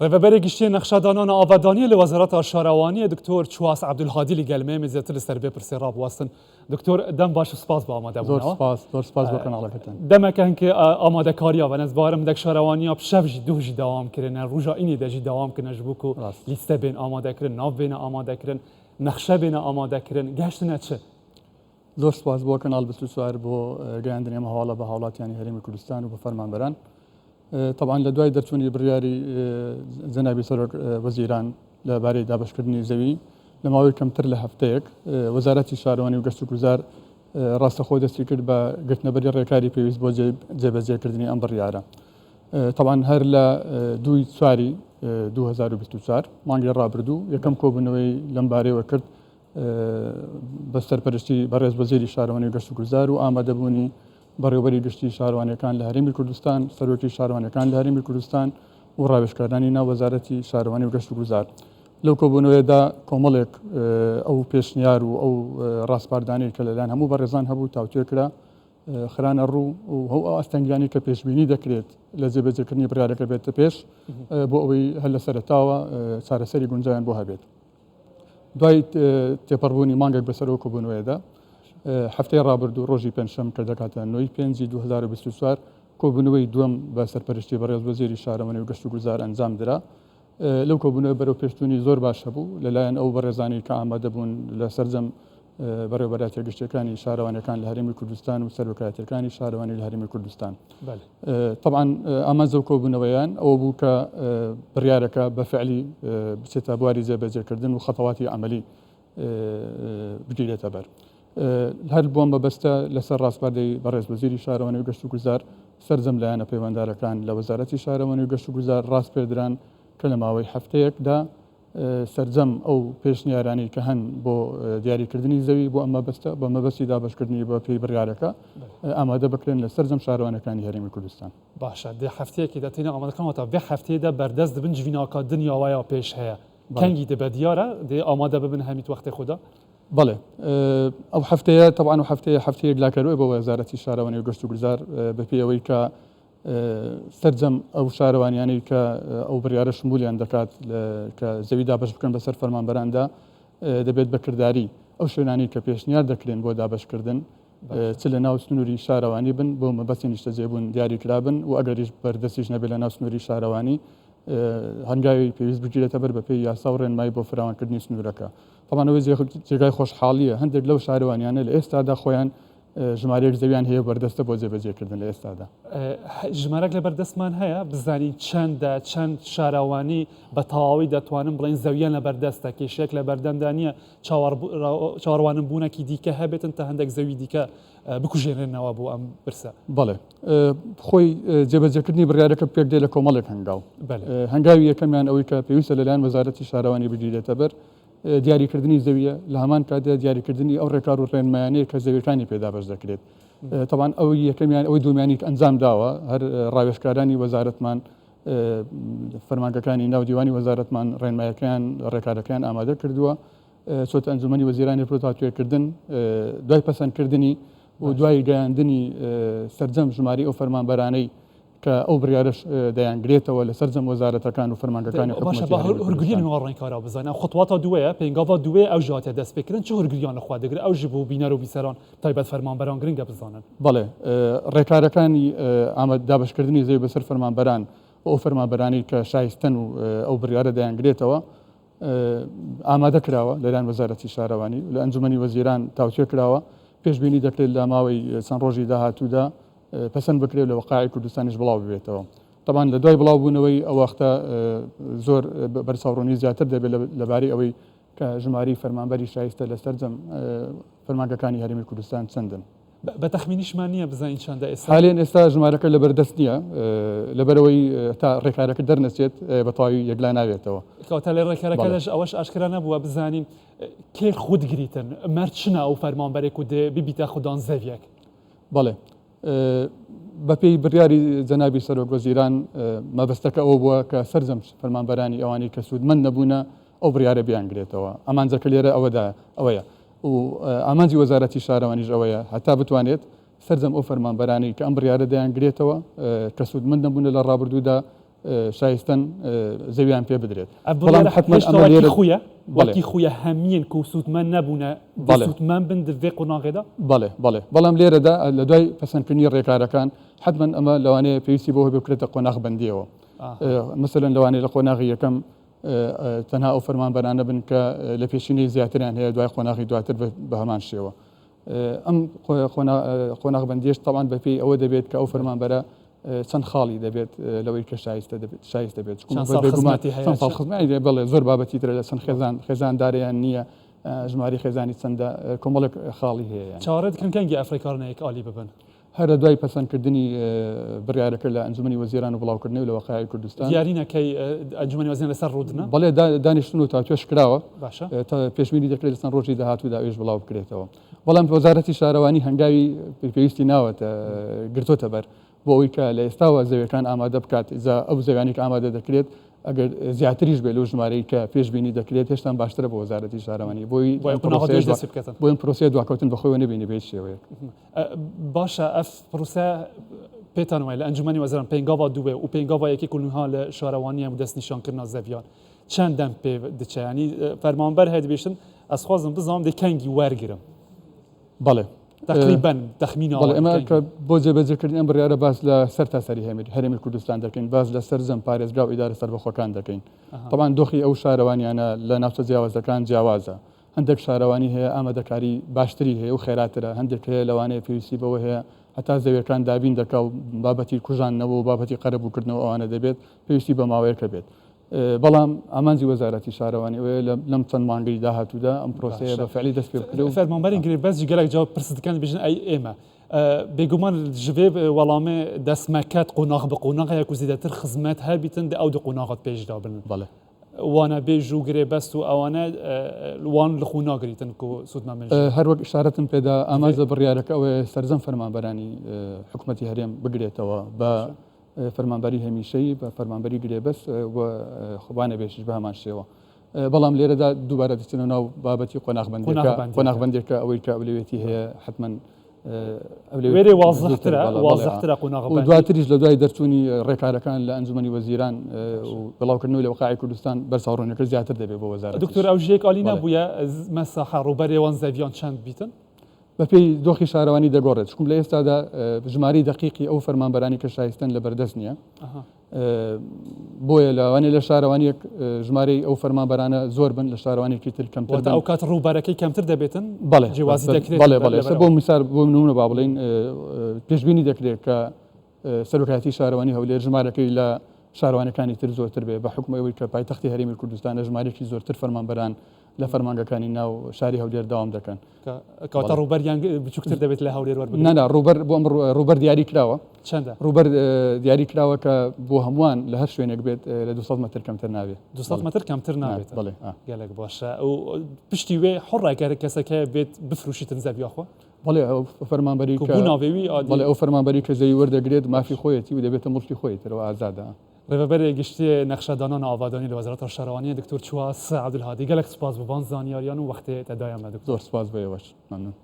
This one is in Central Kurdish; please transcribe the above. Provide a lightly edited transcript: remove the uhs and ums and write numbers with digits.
Rêveberê Giştiyê Nexşedanana Avadaniyê li Wezareta Şarewaniyê Doktor Çuwas Ebdulhadî li gel me em ê zêdetir li ser vê pirsê rabiwestin. Doktor dem baş û spas bi amadebûna. Zor spas, zor spas bo kanaleke te. Demeke hinkê amadekariya ve ez barim hindek şarewaniya bi şev jî duh jî dewam kirine, roja înê de jî dewam kirine ji bo ku lîste bên amadekirin, nav bêne amadekirin, nexşe bêne amadekirin, gehiştine çi? Zor spas bo Kanal 24 bo geyandinê me hawala bi hawlatiyanî Herêmê Kurdistan û bi fermanberan. تەبعەن لە دوای دەرچوونی بڕیاری جەنابی سەرۆک وەزیران لە بارەی دابەشکردنی زەوی لە ماوەی کەمتر لە هەفتەیەک وەزارەتی شارەوانی و گەشت و گوزار ڕاستەخۆ دەستی کرد بە گرتنەبەری ڕێکاری پێویست بۆ جێبەجێکردنی ئەم بڕیارە. تەبعەن هەر لە دووی چواری 2024 مانگی ڕابردوو یەکەم کۆبوونەوەی لەم بارەیەوە کرد بە سەرپەرشتی بەڕێز وەزیری شارەوانی و گەشت و گوزار و ئامادەبوونی بەڕێوەبەری گشتی شارەوانییەکان لە هەرێمی کوردستان، سەرۆکی شارەوانییەکان لە هەرێمی کوردستان و ڕاوێژکارانی ناو وەزارەتی شارەوانی و گەشت و گوزار. لەو کۆبوونەوەیەدا کۆمەڵێک ئەو پێشنیار و ئەو ڕاسپاردانەی کە لەلایەن هەموو بەڕێزان هەبوو تاوتوێ کرا، خرانە ڕوو و ئەو ئاستەنگیانەی کە پێشبینی دەکرێت لە جێبەجێکردنی بڕیارەکە بێتە پێش بۆ ئەوەی هەر لە سەرەتاوە چارەسەری گونجاویان بۆ هەبێت. دوای تێپەڕبوونی مانگێک بەسەر ئەو کۆبوونەوەیەدا، هەفتەی ڕابردوو ڕۆژی پێنجشەم کە دەکاتە نۆی پێنجی 2024 کۆبوونەوەی دووەم بە سەرپەرشتی بەڕێز وەزیری شارەوانی و گەشتوگوزار ئەنجام درا. لەو کۆبوونەوە بەرەوپێشچوونی زۆر باش هەبوو لەلایەن ئەو بەڕێزانەی کە ئامادەبوون لە سەرجەم بەڕێوەبەرایەتیە گشتیەکانی شارەوانیەکان لە هەرێمی کوردستان و سەرۆکایەتیەکانی شارەوانی لە هەرێمی کوردستان. تەبعەن ئامانج لەو کۆبوونەوەیان ئەوە بوو کە بڕیارەکە بە فعلی بچێتە بواری جێبەجێکردن و خەتەواتی عەمەلی بگیرێتە بەر. هەر بۆم مەبەستە لەسەر ڕاسپاردەی بەڕێز وەزیری شارەوانی و گەشت و گوزار سەرجەم لایەنە پەیوەندارەکان لە وەزارەتی شارەوانی و گەشت و گوزار ڕاسپێردران کە لە ماوەی هەفتەیەکدا سەرجەم ئەو پێشنیارانەی کە هەن بۆ دیاریکردنی زەوی بۆ ئەم مەبەستە بە مەبەستی دابەشکردنی بە پێی بڕیارەکە ئامادە بکرێن لە سەرجەم شارەوانەکانی هەرێمی کوردستان. باشە دێ هەفتەیەکی دە تێنە ئامادەکردن واتە ڤێ هەفتەیە دە بەردەست دبن جڤیناکا دنیا وەیا پێش هەیە کەنگی دبە دیارە دێ ئامادە ببن هەمیت وەختێ خۆدا؟ بەڵێ ئەو هەفتەیە تەبعەن ئەو هەفتەیە هەفتەیەک لاکەروەیە بۆ وەزارەتی شارەوانی و گەشت و گوزار بەپێی ئەوەی کە سەرجەم ئەو شارەوانیانەی کە ئەو بڕیارە شمولیان دەکات کە زەوی دابەش بکەن بەسەر فەرمانبەراندا دەبێت بە کرداری ئەو شوێنانەی کە پێشنیار دەکرێن بۆ دابەشکردن چ لە ناو سنووری شارەوانی بن بۆ مەبەستی نیشتەجێبوون دیاری کرابن و ئەگەریش بەردەستیش نەبێت لە ناو سنووری شارەوانی هەنگاوی پێویست بگیرێتە بەر بەپێی یاسا و ڕێنمایی بۆ فراوانکردنی سنوورەکە. تەبعەن ئەوەی جێگای خۆشحاڵییە هەندێک لەو شارەوانیانە لە ئێستادا خۆیان ژمارەیەک زەویان هەیە و بەردەستە بۆ جێبەجێکردن لە ئێستادا. ژمارەک لە بەردەستمان هەیە بزانین چەندە، چەند شارەوانی بە تەواوی دەتوانن بڵێن زەویان لە بەردەستە، کێشەیەک لە بەردەمدا نییە، چاوەڕوانن بوونێکی دیکە هەبێتن تا هەندێک زەوی دیکە بکوژێنرێنەوە بۆ ئەم پرسە؟ بەڵێ خۆی جێبەجێکردنی بڕیارەکە پێکدێ لە کۆمەڵێک هەنگاو. هەنگاوی یەکەمیان ئەوەی کە پێویستە لەلایەن وەزارەتی شارەوانی بگیرێتە بەر، دیاریکردنی زەویە، لە هەمان کاتدا دیاریکردنی ئەو ڕێکار و ڕێنمایانەیە کە زەویەکانی پێ دابەش دەکرێت. تەبعەن ئەوی یەکەمیان ئەوەی دووەمیانی کە ئەنجام داوە هەر ڕاوێژکارانی وەزارەتمان فەرمانگەکانی ناو دیوانی وەزارەتمان ڕێنمایەکەیان ڕێکارەکەیان ئامادە کردووە چۆتە ئەنجومەنی وەزیرانی بۆ تاوتوێکردن دوای پەسەندکردنی و دوای گەیاندنی سەرجەم ژماری ئەو فەرمانبەرانەی کە ئەو بڕیارەش دەیانگرێتەوە لە سەرجەم وەزارەتەکان و فەرمانگەکانی حکومەتی هەرێمی کوردستان. هورگریان وە ڕەنگ کارا بزانە خطواتا دووەیە پێنگاڤا دووەیە ئەو ژاتە دەست پێ کردن چ هورگریان لە خوا دەگرێ ئەو ژ بۆ بینەر و بیسەران تایبەت فەرمانبەران گرنگە بزانن. بەڵێ ڕێکارەکانی ئاماد دابەشکردنی زەوی بەسەر فەرمانبەران و ئەو فەرمانبەرانەی کە شایستەن و ئەو بڕیارە دەیانگرێتەوە ئامادە کراوە لەلایەن وەزارەتی شارەوانی و لە ئەنجومەنی وەزیران تاوتوێ کراوە، پێشبینی دەکرێت لە ماوەی چەند ڕۆژی داهاتوودا پەسەند بکرێت و لە وەقایعی کوردستانیش بڵاو ببێتەوە. تەبعەن لە دوای بڵاوبوونەوەی ئەو وەختە زۆر بەرچاوڕوونی زیاتر دەبێت لەبارەی ئەوەی کە ژمارەی فەرمانبەری شایستە لە سەرجەم فەرمانگەکانی هەرێمی کوردستان چەندن. بە تەخمینیشمان نییە بزانین چەندە ئێستا؟ حالیەن ئێستا ژمارەکە لەبەردەست نییە، لەبەرئەوەی تا ڕێکارەکە دەرنەچێت بە تەواوی یەکلا نابێتەوە. کەواتە لە ڕێکارەکەداش ئەوەش ئاشکرا نەبووە بزانین کێ خود گریتن، مەرج چنە ئەو فەرمانبەرێک و دێ ببیتە خودان زەویەک؟ بەڵێ بەپێی بڕیاری جەنابی سەرۆک وەزیران مەبەستەکە ئەوە بووە کە سەرجەم فەرمانبەرانی ئەوانەی کە سوودمەند نەبوونە ئەو بڕیارە بیانگرێتەوە. ئامانجەکە لێرە ئەوەدا ئەوەیە و ئامانجی وەزارەتی شارەوانیش ئەوەیە هەتا بتوانێت سەرجەم ئەو فەرمانبەرانەی کە ئەم بڕیارە دەیانگرێتەوە کە سوودمەند نەبوونە لە ڕابردوودا. شایستەن زەویان پێ بدرێت. ئەڤ بڕیارە حەتمەن ئەمە لێرە خویە وەکی خویە هەمیێن کو سوودمەند نەبوونە بەڵێ سوودمەند بن دڤێ قۆناغێدا؟ بەڵێ بەڵێ بەڵام لێرەدا لە دوای پەسەندکردنی ڕێکارەکان حەتمەن ئەمە لەوانەیە پێویستی بەوە هەبێ بکرێتە قۆناغبەندییەوە. مەسەلەن لەوانەیە لە قۆناغی یەکەم تەنها ئەو فەرمانبەرانە بن کە لە پێشینەی زیاتریان هەیە دوای قۆناغی دواتر بە هەمان شێوە. ئەم قۆناغبەندیش تەوان بەپێی ئەوە دەبێت کە ئەو فەرمانبەرە چەند خاڵی دەبێت لەوەی کە شایستە دەبێت شایستە بێت چەند ساڵ خزمەتی هەیە بەڵێ زۆر بابەتی ترە لە چەند خێزان خێزانداریان نییە ژماری خێزانی چەندە کۆمەڵێک خاڵی هەیە. چاوەڕێ دەکەن کەنگی ئەفریکارنەیەک ئالی ببن؟ هەر لە دوای پەسەندکردنی بڕیارەکە لە ئەنجومەنی وەزیران و بڵاوکردنەوەی لە وەقایعی کوردستان. دیاری نیە کەی ئەنجومەنی وەزیران لەسەر ڕوودنە؟ بەڵێ دانیشتن و تاوتوێش کراوە. باشە. پێشبینی دەکرێت لە چەند ڕۆژی داهاتوودا ئەویش بڵاو بکرێتەوە. بەڵام وەزارەتی شارەوانی هەنگاوی پێویستی ناوەتە گرتۆتە بەر بۆ ئەوەی کە لە ئێستاوە زەویەکان ئامادە بکات، جا ئەو زەویانەی کە ئامادە دەکرێت ئەگەر زیاتریش بێت لەو ژمارەی کە پێشبینی دەکرێت هێشتان باشترە بۆ وەزارەتی شارەوانی بۆی بۆ ئەم پرۆسەیە دواکەوتن بەخۆیەوە نەبینی بە هیچ شێوەیەک. باشە ئەف پرۆسە پێتان وایە لە ئەنجومەنی وەزاران پێنگاوا دووێ و پێنگاوا یەکێک و نها لە شارەوانیە و دەستنیشانکردنا زەویان چەند دەم پێ دچە ینی فەرمانبەر هەیە دەبێشن ئەس خوازم بزانم دێ کەنگی وەرگرم. بەڵێ تقریبا تەخمینە بەڵێ ئێمە کە بۆ جێبەجێکردنی ئەم بڕیارە باس لە سەرتاسەری هەرێمی کوردستان دەکەین باس لە سەرجەم پارێزگا و ئیدارە سەربەخۆکان دەکەین تەبعەن دۆخی ئەو شارەوانیانە لە ناوچە جیاوازەکان جیاوازە هەندێک شارەوانی هەیە ئامادەکاری باشتری هەیە و خێراترە، هەندێک هەیە لەوانەیە پێویستی بەوە هەیە هەتا زەویەکان دابین دەکا و بابەتی کوژاندنەوە و بابەتی قەرەبووکردنەوە ئەوانە دەبێت پێویستی بە ماوەیەک هەبێت. بەڵام ئامانجی وەزارەتی شارەوانی ئەوەیە لەم چەند مانگەی داهاتوودا ئەم پرۆسەیە بە فعلی دەست پێ بکرێ و فەرمانبەرên گرێبەست jî gelek car pirs dikin dibêjin ey ême bêguman ji vê welamê dest me ket qonax bi qonax heye ku zêdetir xizmet hebîtin dê ew di qonaxa pêş de bin. Belê. Wana bêj û girêbest û ewane wan li xwe nagirîtin ku sûdme min ji. Her wek îşaretim pê da ئامانج لە بڕیارەکە ئەوەیە سەرجەم فەرمانبەرانی حکومەتی هەرێم بگرێتەوە بە فەرمانبەری هەمیشەیی بە فەرمانبەری گرێبەست و وانەبێژیش بە هەمان شێوە. بەڵام لێرەدا دووبارە دەچینە ناو بابەتی قۆناغبەندیەکە قۆناغبەندیەکە ئەوەی کە ئەولەویەتی هەیە حەتمەن وێرێ وازحترە وازحترە قۆناغ و دواتریش لە دوای دەرچوونی ڕێکارەکان لە ئەنجومەنی وەزیران و بڵاوکردنەوەی لە وەقاعی کوردستان بەرچاوڕوونیەکە زیاتر دەبێت بۆ وەزارەتیش. دکتۆر ئەو ژێک ئالی نەبوویە مەساحە ڕووبەرێ وان زەویان چەند بیتن؟ بەپێی دۆخی شارەوانی دەگۆڕێت، چونکم لە ئێستادا ژمارەی دەقیقی ئەو فەرمانبەرانی کە شایستەن لە بەردەست نییە. بۆیە لەوانەیە لە شارەوانیەک ژمارەی ئەو فەرمانبەرانە زۆر بن لە شارەوانێکی تر کەمتر بن. ئەو کات ڕووبەرەکەی کەمتر دەبێتن؟ بەڵێ جیوازی دەکرێت بەڵێ بەڵێ بۆ مثال بۆ نمونە با بڵێین پێشبینی دەکرێت کە سەرۆکایەتی شارەوانی هەولێر ژمارەکەی لە شارەوانەکانی تر زۆرتر بێ بە حکوم ئەوەی کە پایتەختی هەرێمی کوردستانە ژمارێکی زۆرتر فەرمانبەران لە فەرمانگەکانی ناو شاری هەولێر داوام دەکەن. کەواتە ڕووبەریان بچووکتر دەبێت لە هەولێر وەربگرن؟ نا نا ڕووبەر بۆ ئەم ڕووبەر دیاری کراوە. چەندە؟ ڕووبەر دیاری کراوە کە بۆ هەمووان لە هەر شوێنێک بێت لە 200 مەتر کەمتر نابێت. 200 مەتر کەمتر نابێت. بەڵێ. گەلەک باشە. و پشتی وێ حوڕە گەر کەسەکە بێت بفروشیتن زەویا خۆ؟ بەڵێ ئەو فەرمانبەری کە بوو ناوێ وی ئادی. بەڵێ ئەو فەرمانبەری کە زەوی وەردەگرێت مافی خۆیەتی و دەبێتە موڵکی خۆی ترەوە ئازادە. ڕێڤەبەرێ گشتیێ نەخشەدانان ئاڤادانی لە وەزارەتا شارەوانیێ دکتۆر چواس عەبدولهادی گەلەک سوپاس بۆ ڤان زانیاریان و وەختێ تە دایە مە دکتۆر. زۆر سوپاس بۆ ئێوەش. مەمنون.